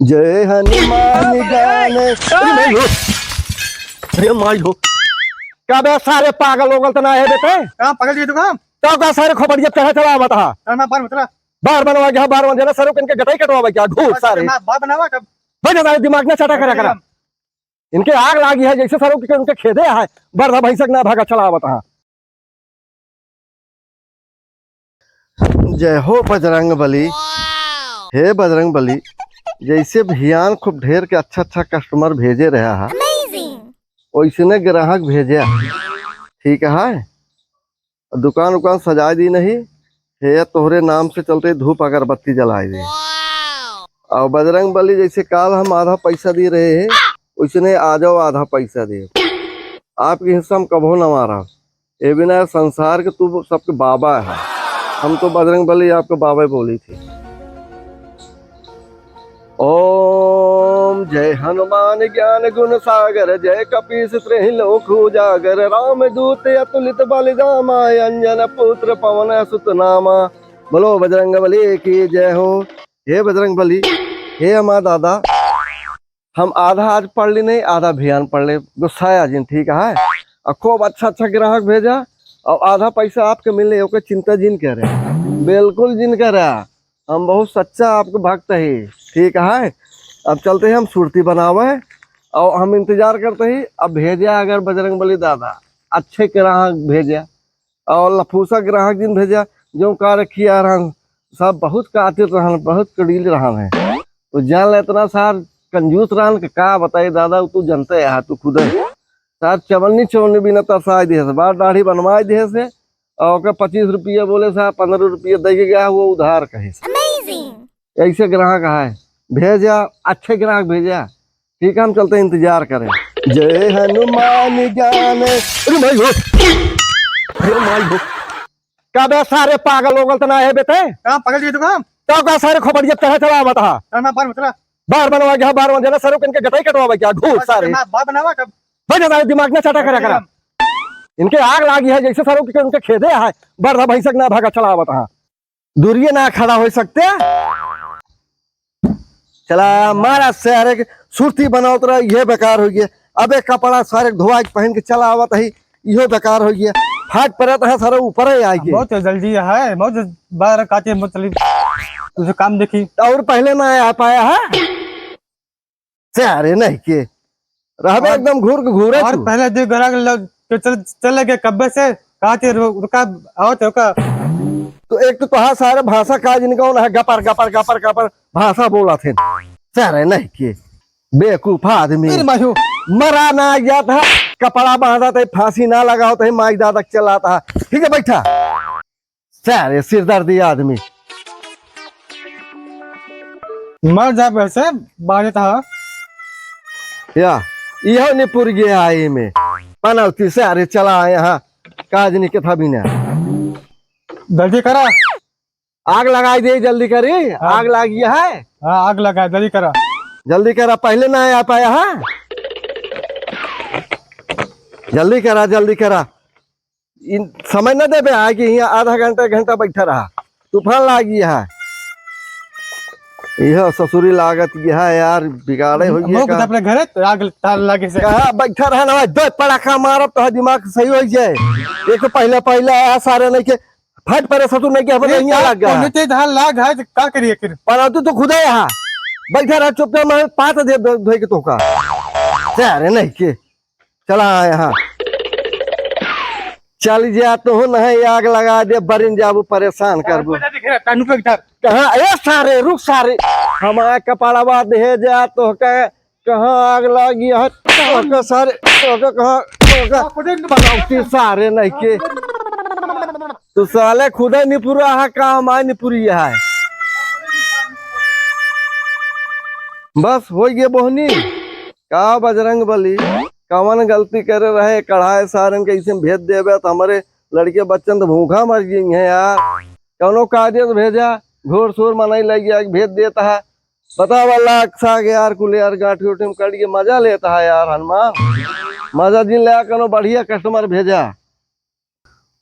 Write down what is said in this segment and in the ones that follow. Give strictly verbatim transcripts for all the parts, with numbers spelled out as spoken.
जय हनुमान ज्ञान। अरे माई हो, अरे माई हो, का बे सारे पागल ओगल त ना है बे ते? कहाँ पागल जी तू, कहाँ? तो का सारे खोपड़िया चढ़ा चला आवत हा? चल मैं बार उतरा। बार बनवा गया, बार बन जाना, सरो इनके गटाई कटवावे क्या? घूर बस सारे। मैं बार बनावा कब? बन जाता है, दिमाग ना चाटा करा करा। इनके आग लागी है, जैसे सरो के उनके खेदे है, बरधा भैंसक ना भागा चला आवत हा। जय हो बजरंग बली। हे बजरंग बली, जैसे भियान खूब ढेर के अच्छा अच्छा कस्टमर भेजे रहा है, वैसने ग्राहक भेजे, ठीक है? दुकान उकान सजाए दी नहीं, हे तोहरे नाम से चलते धूप अगरबत्ती जलाए दी। और बजरंग बली, जैसे काल हम आधा पैसा दे रहे हैं, वैसने आ जाओ, आधा पैसा दे। आपके हिस्सा हम कबो ना मारा। ए बिना संसार के तू सबके बाबा है। हम तो बजरंग बली आपके बाबा बोली थी। ओम जय हनुमान ज्ञान गुण सागर, जय कपीस त्रिहि लोक उजागर, राम दूत अतुलित बल धामा, अंजन पुत्र पवन सुत नामा। बोलो बजरंग बली की जय हो। हे बजरंग बली, हे हमार दादा, हम आधा आज पढ़ ली नहीं, आधा भियान पढ़ ले, गुस्साया जिन, ठीक है? और खूब अच्छा अच्छा ग्राहक भेजा और आधा पैसा आपके मिले, ओके चिंता जिन करे, बिल्कुल जिन करे। हम बहुत सच्चा आपके भक्त ही, ठीक है? अब चलते हैं हम सुरती बनावे और हम इंतजार करते ही। अब भेजा अगर बजरंग बली दादा अच्छे ग्राहक भेजा, और लफूसा ग्राहक जिन भेजा, जो का रखी आ रहन, सब बहुत कातिल रहन, बहुत कड़ील रहन है। तो जान ले इतना सार कंजूस रहन के का बताई दादा, तू जनते है, तू खुद है। सार चवन्नी चवन्नी बिना तरसाए दिए से, बार दाढ़ी बनवाए दिए से, और ओकर पच्चीस रुपया बोले सार, पन्द्रह रुपया दे के गया, वो उधार कहे से। ऐसे ग्राहक है, भेजा, अच्छे ग्राहक भेजा। ठीक है, हम चलते हैं, इंतजार करें। जय हनुमान ज्ञान। अरे माई हो, अरे माई हो, का बे सारे पागल ओगल त ना है बे ते? कहाँ पागल जी तू, कहाँ? तो का सारे खोपड़िया चढ़ा चला आवत हा? चल मैं बार उतरा। बार बनवा गया, बार बन जाना, सरो इनके गटाई कटवावे क्या? घूर बस सारे। मैं बार बनावा कब? बन जाता है, दिमाग ना चाटा करा करा। इनके आग लागी है, जैसे सरो के उनके खेदे है, बरधा भैंसक ना भागा चला आवत हा। दूरिये ना खड़ा हो सकते। चला मारा सारे के सुरती बनावत रहा, ये बेकार हो गया। अबे कपड़ा सारे धोआ के पहन के चला आवत है, इहो बेकार हो गया। फाट परत है सारे ऊपर ही आ गए। बहुत जल्दी है, बहुत जल्द बाहर काटे, मतलब तुझे काम देखी। और पहले ना आ पाया है। सारे नहीं के रहबे और एकदम घूर के घूरे और तू। पहले जो ग्राहक लग के चल, चले गए कब्बे से, कहा थे रु-, रुका, आओ थे रुका। तो एक तो तोहार सारे भाषा का जिनका ना है, गपर, गपर, गपर, गपर भाषा बोला थे। सारे नहीं के बेवकूफ आदमी। फिर मायू। मरा ना गया था, कपड़ा बांधा था, फांसी ना लगाओ था, माई दादा के चला था। ठीक है, बैठा। सारे सिरदर्दी आदमी। मर जा वैसे, बाजत हा। या, इहो निपुर गया है इमे। पनौती सारे चला यहाँ, काज नहीं के था बिना। जल्दी करा। आग लगाई दे, जल्दी करी, हाँ। आग लागी है। हाँ, आग लगा, जल्दी करा। जल्दी करा, पहले ना आ पाया है। जल्दी करा, जल्दी करा। इन समय न देबे, आए कि हियाँ आधा घंटा, एक घंटा बैठा रहा, तूफान लागी है। यह ससुरी लागत यह है यार, बिगाड़े हो गए मौक का? अपने घरे तो आग तार लागे से। कहाँ बैठा रहा ना, दो पड़ाका मारब तो दिमाग सही हो जाए। एक तो पहले, पहले आया सारे नहीं के, फट परे ससुर नहीं के, अपन ये नहीं का लग गया। कौन ते धान लाग है, तो का करिए फिर? पर तू तो खुदा यहाँ बैठा रहा चुपचाप, मैं पात दे दो, धोए के तोका। सारे नहीं के। चला यहाँ। चल जा तू, नहीं आग लगा दे, बरिन जाबू, परेशान करबू। तानू पे गिटार। कहाँ? ए सारे, रुक सारे। हमार कपाड़वा दे जा तो का, कहाँ आग लागी है? तो का सारे, तो का कहाँ, तो का पनौती सारे नहीं के। तू साले खुदा निपुरा है, का हमार निपुरी है? बस हो गए बोहनी। का बजरंग बली, कवन गलती करे रहे, कढ़ाए सारन के ऐसे भेज देबे, तो हमारे लड़के बच्चन तो भूखा मर गई हैं यार। कौनो कायदे से भेजा, घोर शोर मनाई लग गया, भेज देता है। बता वाला अक्सा के यार, कुल यार गांठी उठी में कट के मजा लेता है यार हनुमान। मजा जिन ले, कौनो बढ़िया कस्टमर भेजा।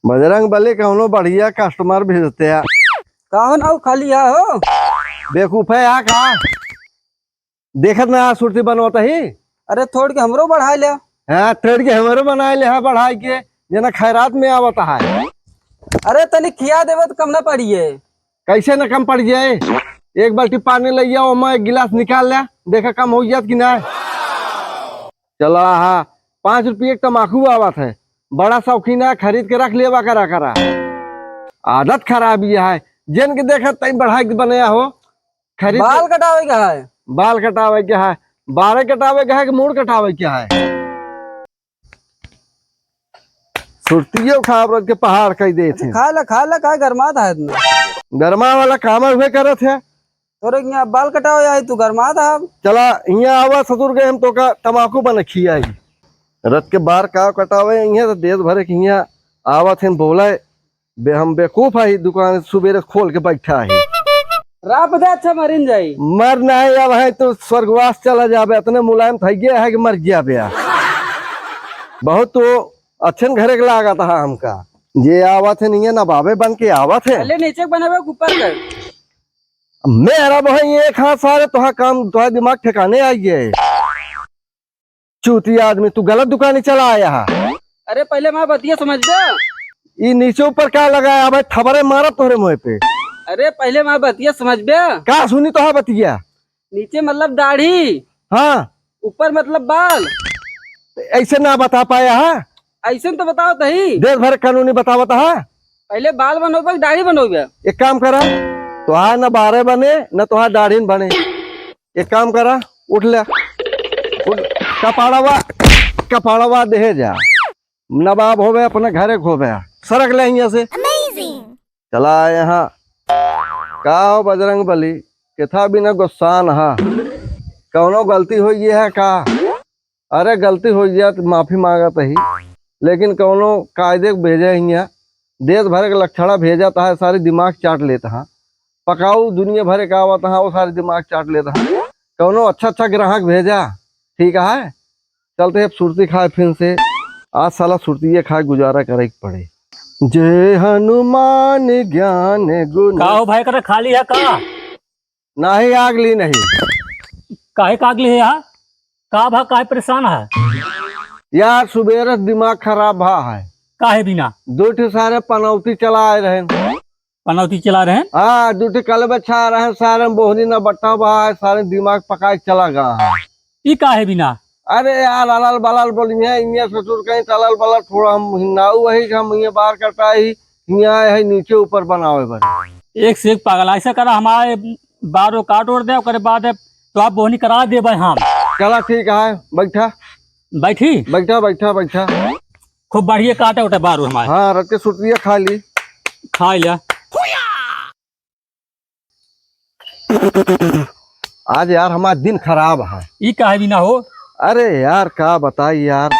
बजरंग बली, कौनो बढ़िया कस्टमर भेजते हैं। कौन आओ खाली आ हो? बेवकूफ है यहाँ का? देखत ना सुरती बनवत ही। अरे थोड़ के हमरो बढ़ाइ ले। हाँ, थोड़ के हमरो बनाइ ले, हाँ, बढ़ाइ के, जना खैरात में आवत है। अरे तनी खिया देबे त कम ना पड़िए। कैसे न कम पड़ जाए? एक बाल्टी पानी लइ आओ, ओमा एक गिलास निकाल ले, देखा कम होइ जात कि ना। चला हा, पाँच रुपये के तमाकू आवत है, बड़ा शौकीन है, खरीद के रख लेवा करा करा। आदत खराब ये है, जेन के देखत तई बढ़ाइ के बनया हो, खरीद के बाल कटावे का है? बाल कटावे के है, बारे कटावे के है कि मूड़ कटावे के है? सुरतियो खाब रख के पहाड़ कइ देत है। खा ला, खा ला, का गरमात है इतना? गरमा वाला काम है, उहे करत है। तोरे हियाँ बाल कटावे आई, तू गरमात है। चला, हियाँ आवा ससुर के, हम तोका तमाकू बन खियाई। रत के बार का कटावे, हियाँ तो देश भरे के हियाँ आवत हैं बोले, बे हम बेवकूफ है, दुकान सुबेरे खोल के बैठा है। राप दे, अच्छा मरिन जाई। मर नहीं, अब है तो स्वर्गवास चला जाबे, इतने मुलायम थइगे है कि मर जाबे। बहुत तो अच्छन घरे के लागत है हमका, जे आवत है नहीं है, नबाबे बन के आवत है। पहले नीचे के बनावे के ऊपर कर। मेरा बहन, एक हाथ सारे तोहा काम, तोहा दिमाग ठिकाने आ गए। चूतिया आदमी, तू गलत दुकानी चला आया है। अरे पहले हमार बतिया समझ बे। ई नीचे ऊपर का लगाया भाई, थबरे मारब तोहरे मुँह पे। अरे पहले हमार बतिया समझ बे। का सुनी तोहार बतिया? नीचे मतलब दाढ़ी। हाँ। ऊपर मतलब बाल। ऐसे ना बता पाया है। ऐसे तो बताओ तही। देश भर कानूनी बतावत है। पहले बाल बनोबे कि दाढ़ी बनोबे? एक काम करा, तोहार न बारे बने, न तोहार दाढ़ी बने। एक काम करा, उठ ले, उठ, कपाड़वा, कपाड़वा देहे जा, नबाब होबे, अपने घरे होबे, सरक ले हियाँ से। Amazing। चला यहाँ, का हो बजरंग बली, केथा बिना गुस्सान हा, कौनो गलती होइ गई है का? अरे गलती होइ जात, माफी मांगत ही, लेकिन कौनो कायदे के भेजे हियाँ, देश भर के लक्षणा भेजत है, सारे दिमाग चाट लेत हैं। पकाऊ दुनिया भर के आवत हैं, वो सारे दिमाग चाट लेत हैं। कौनो अच्छा अच्छा ग्राहक भेजा, ठीक है। चलते हैं सुरती खाए फिर से, आज साला सुरतिये खाए गुजारा करे के पड़े। जय हनुमान ज्ञान गुण। का हो भाई, करा खाली है का? नाही, आग ली नहीं। काहे का आग ली है यार? का भा, काहे परेशान है? यार, सुबेरे से दिमाग खराब भा है। काहे बिना? दो ठे सारे पनौती चला आए रहे। पनौती चला रहे? हाँ, दो ठे कल बच्चा रहे, सारे बोहनी ना बट्टा भा है, सारे दिमाग पकाए चला गया है। ई काहे बिना? अरे यार, अलल बलल बोलिहैं, इहाँ ससुर कहीं त अलल बलल थोड़ा हम हिन्नाऊ वही हम इहाँ बार कटाई, इहाँ आए है नीचे ऊपर बनावे बने। एक से एक पागल, ऐसा करा हमारे बार वो काट ओर दे, ओकरे बाद तो आप बोहनी करा देबे हम। चला ठीक है, बैठा। बैठी? बैठा, बैठा, बैठा। खूब बढ़िया काटे उठे बार हमारे। हाँ, रख के सुरतिया खा ली। खा लिया। आज यार हमार दिन खराब है। ई काहे बिना हो? अरे यार का बताई यार,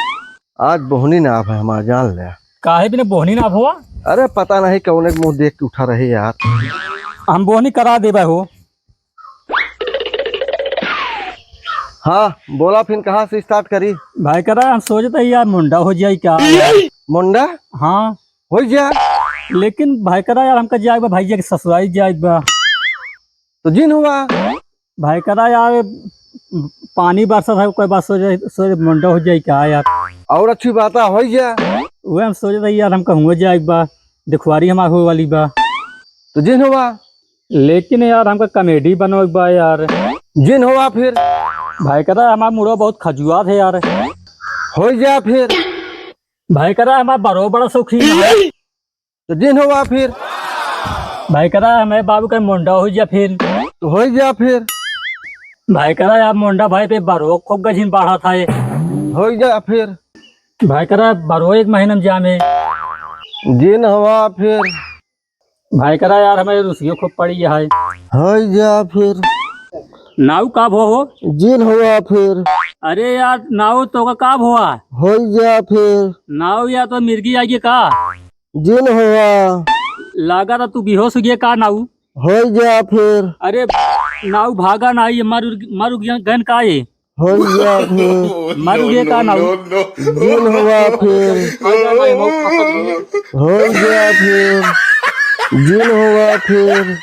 आज बोहनी ना आवे हमार, जान ले। काहे बिना बोहनी ना आवे हो? अरे पता नहीं कौने के मुँह देख के उठा रहे यार। हम बोहनी करा देबे हो। हाँ बोला फिर कहाँ से start करी? भाई करा हम सोचत ही यार मुंडा हो जाई का यार? मुंडा? हाँ। होइ जा। लेकिन भाई करा यार हमका जाए बा, भैया के ससुराई जाए बा। तो जिन हुआ। भाई करा यार पानी बरसत है, कोई बात सोचे, सोचे मुंडा हो जाए का यार। और अच्छी बात है, होइ जा। वह हम सोचे रही यार हमका हुआ जाए बा, दिखवारी हमार हो वाली बा। तो जिन हुआ। लेकिन यार हमका comedy बनवे बा यार। जिन हुआ फिर। भाई करा हमार मुड़वा बहुत खजुआत है यार। होइ जा फिर। भाई करा हमार बरो बड़ा शौकीन है। तो जिन हुआ फिर। भाई करा हमें बाबू का मुंडा हो जा फिर। तो हो जा फिर। भाई करा यार मुंडा भाई पे बरो खूब गझिन बढ़ा था ये। हो जा फिर। भाई करा बरो एक महीना में जामे। जिन हुआ फिर। भाई करा यार हमें रुसियो खूब पड़ी है। हो जा फिर। नाऊ का भो हो? जिन हुआ फिर। अरे यार नाऊ तो का, का भोआ? हो जा फिर। नाऊ या तो मिर्गी आ गई का? जिन हुआ। लागा था तू बेहोश हो गया का नाऊ? हो जा फिर। अरे नाऊ भागा ना, ये मर, मर गया गन का ये? हो जा फिर। मर गया का नाऊ? जिन हुआ फिर। आजा ना, ये मऊ फंस गया। हो जा फिर। जिन हुआ फिर।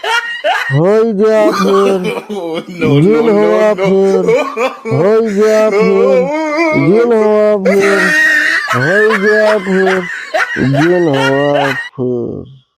हो जा फिर। जिन हुआ फिर। होइ गया फिर, जिन हुआ फिर, होइ गया फिर, जिन हुआ फिर।